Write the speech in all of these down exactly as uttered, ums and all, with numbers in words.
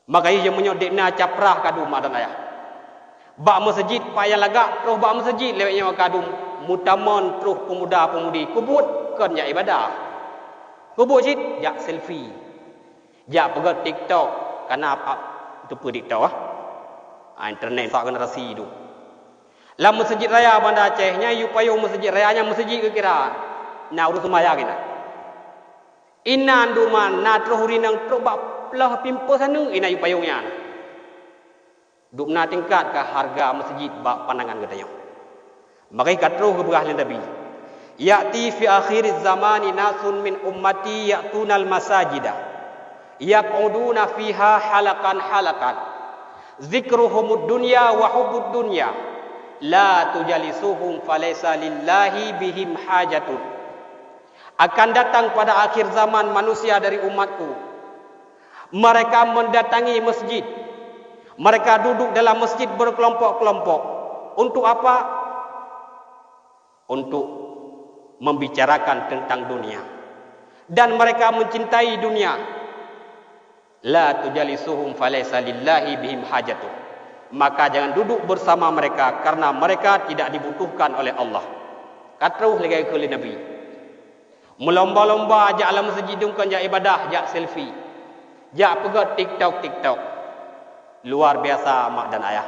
Maka jih meunyoe dek na caprah kadum mak dan ayah. Bak meuseujid payah lagak troh bak meuseujid lewat nyoe kadum meutamon troh peumuda-peumudi kubuet kon jak ibadah. Kubuet cit jak selfie. Jak peugöt TikTok, kana ap-, ap-, teupeue TikTok ah. Ah, internet sak generasi tu. Lam Meuseujid Raya Banda Aceh nyan yue payong Meuseujid Raya nyan meuseujid keu kira. Na ureuëng seumayang inan. Inan duman na troh ureuëng nyang trok bak ploh pimpeu saneuk inan yue payong nyan. Dubna tingkat ka hareuga meuseujid bak pandangan geutanyoe. Maka ka troh geupeugah lé Nabi, "Ya'ti fi akhiriz zamani nasun min ummati ya'tunal masajida yaq'uduna fiha halaqan halaqan, zikruhumud dunya wa hubbud dunya, la tujalisuhum falaysa lillahi bihim hajatun." Akan datang pada akhir zaman manusia dari umatku. Mereka mendatangi masjid. Mereka duduk dalam masjid berkelompok-kelompok. Untuk apa? Untuk membicarakan tentang dunia. Dan mereka mencintai dunia. "La tujalisuhum falaysa lillahi bihim hajatun." Maka jangan duduk bersama mereka karena mereka tidak dibutuhkan oleh Allah. Ka troh lagée kheun lé Nabi. Meulomba-lomba jak lam meuseujid dum kon jak ibadah, jak selfie. Jak peugöt TikTok, TikTok. Luar biasa mak dan ayah.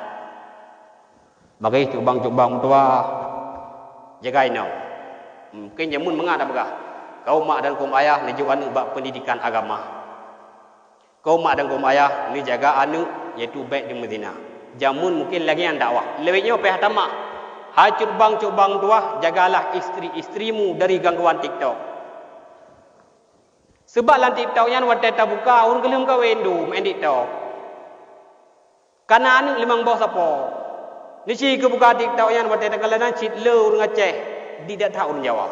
Bagi cubang-cubang meutuah, jaga inong. Mungkin jameun mangat dak peugah, kaum mak dan kaum ayah neujok aneuëk bak pendidikan agama. Kaum mak dan kaum ayah neujaga aneuëk, yaitu bék deumeuzina. Jameun mungkin lagée nyan dakwah. Lewat nyoe payah tamak. Hai cubang-cubang meutuah, jagalah istri-istrimu dari gangguan TikTok. Sebab lam TikTok nyan watée tabuka ureuëng keuneuk kawen dum main TikTok. Kana aneuëk limong boh sapo. Nisi keubuka TikTok nyan watée takalon nan cit le ureuëng Aceh di that ureuëng Jawa.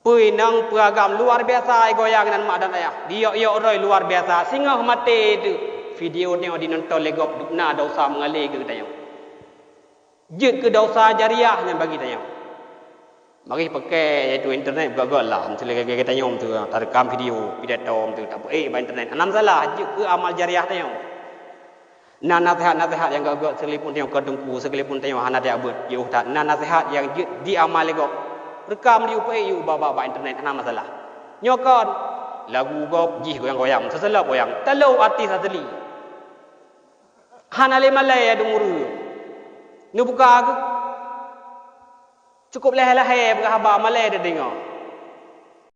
Peue inong peue agam luar biasa ai goyang nan mak dan ayah. Diyok-yok roy luar biasa singoh maté teuh. Video nyoe dinonton lé gob dubna dosa meungalée keu geutanyoe. Jeuet keu dosa jariah nyan bagi tanyoe. Mari pakai yaitu internet gagol lah. Misalnya gaya tanyoe tu tarekam video pidato tu tak baik ba internet. Hana masalah, jeuet keu amal jariah tanyoe. Na nasihat-nasihat nyang gagol sekalipun tanyoe ka teungku, sekalipun tanyoe hana diabot jauh that. Na nasihat nyang jeuet diamal lé gob. Rekam di upai yuk ba, ba, ba internet hana masalah. Nyoe kon lagu gob jih goyang-goyang, seuseulab goyang. Talo artis asli. Hana lé malée ya deungoe. Neubuka geuh. Cukup lahé-lahé peugah haba malée teudeungoe.